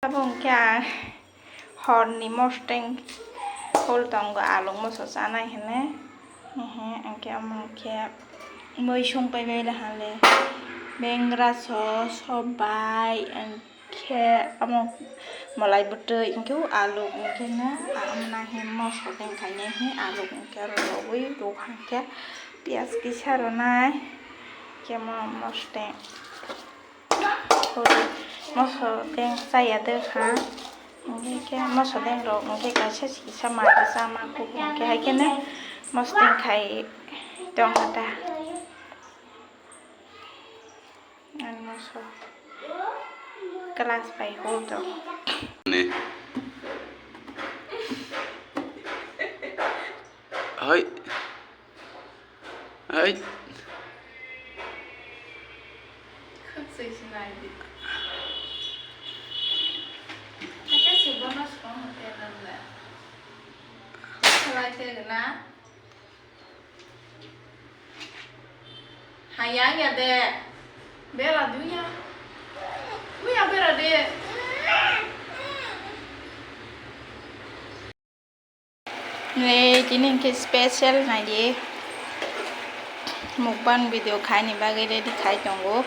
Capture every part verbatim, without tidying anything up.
Abo hwnkhe ang horni mosteng hol tongo, aluk moso chanai hinwi. Ehe, hwnkhe omo khe mui song pai bai le hale, bengra so, sobai, hwnkhe omo mwlai bwtwi, hwnkhe o aluk, hwnkhe no ang omo nang he moso teng khainai he aluk, hwnkhe aro rogwi rwkha, hwnkhe piyaj kisa rwnai, hwnkhe omo mosteng. Moso deng chaya de kha. Hingke moso deng rok hingke kaisa sikisa ma kisa ma kubu hingke hai khe ne moso deng khai tong kha ta. Ani moso class bai hol tong. Ne. Hai. Hai. Khwtsui se nai di. Hakhe se bono song hote nang le. Khlai te na. Hayang ya de. Bera duya. Duya bera de. Nei, tini hwnkhe special naidi mukbang video khaini bagwi ready khai tongo.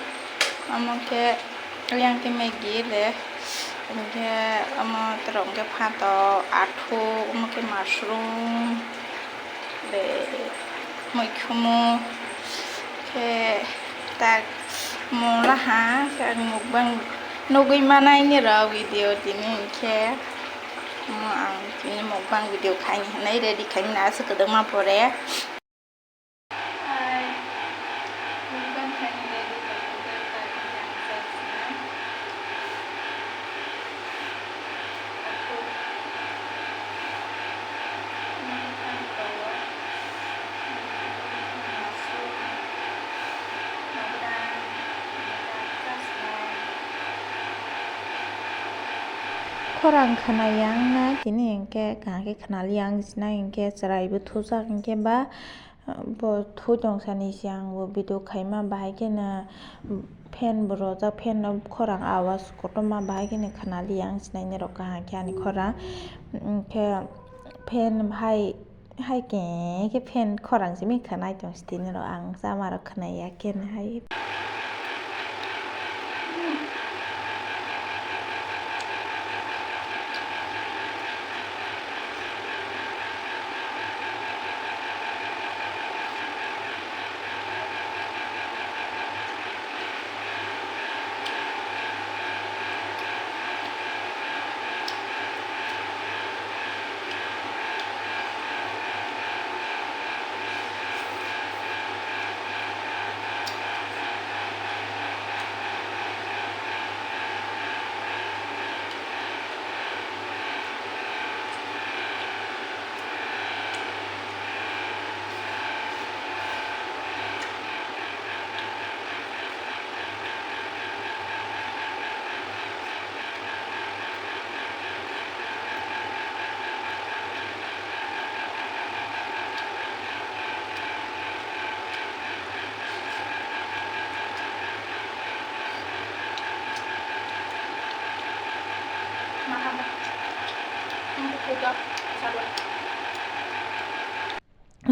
Omo khe yang khe Maggi le, hwnkhe omo twrwng khe phato, athu, omo khe mushroom le, muikhumu. Khe tak mungla ha, khe ang mukbang nugwi manai ni rok video tini hwnkhe, omo ang tini mukbang video khaini hinwi ready khaimani aswk kwdwkma pore. Khorang khwnai yang na tini hwnkhe kaham khe khwnali yang sinai hwnkhe chwrai bo thujak hwnkhe ba. Bo thwi tong sani se ang bo video khaima bahai kheno fan bo rojak, fan no khorang awas kotorma bahai kheno khwnali ang sinai ni rok kaham khe ani khorang. Hwnkhe fan hai, hai khe, khe fan khorang simi khwnai tong sitini rok ang chama rok khwnai ya khe hai.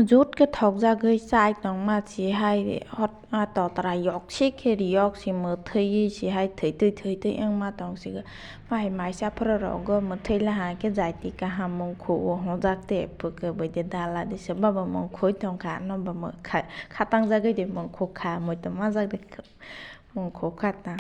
Jut khe thokjagwi chai tongma se hai hot-, ah, totra yok se khe riyok se mwthwi se hai thwi twi thwi twi wngma tong se. Bahai maisa phuru rogo mwthwi laha khe jai twi kaham mung khu o hwnjak te pwkhe bwide dala disa baba mung khwi tongkha no ba mung kha-, khatang jagwi de mung khu kha muitu majak de. Mung khu kha ta.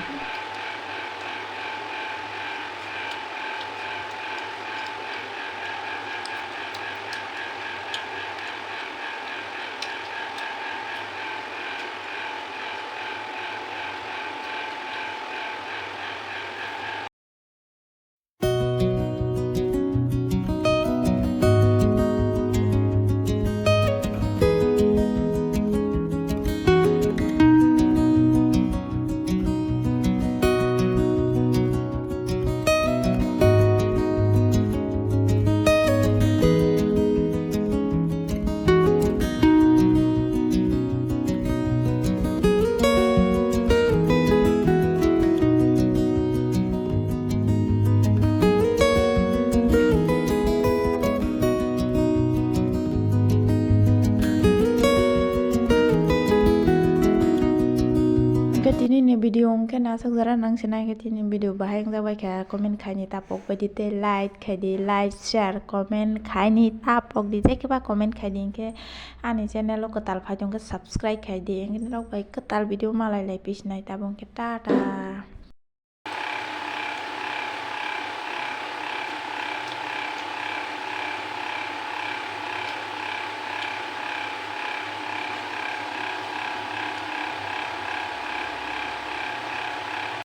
Tini ni video hwnkhe nasuk jora nang se nai khe tini video bahai wngjak bai kha comment khaini tapok bai di tei like khai di, like, share, comment khaini tapok di, jai khe ba comment khai di hwnkhe ani channel o kwtal phai tong khe subscribe khai di, hwnkhe norok bai kwtal video malai lai pis nai tabuk hwnkhe tata.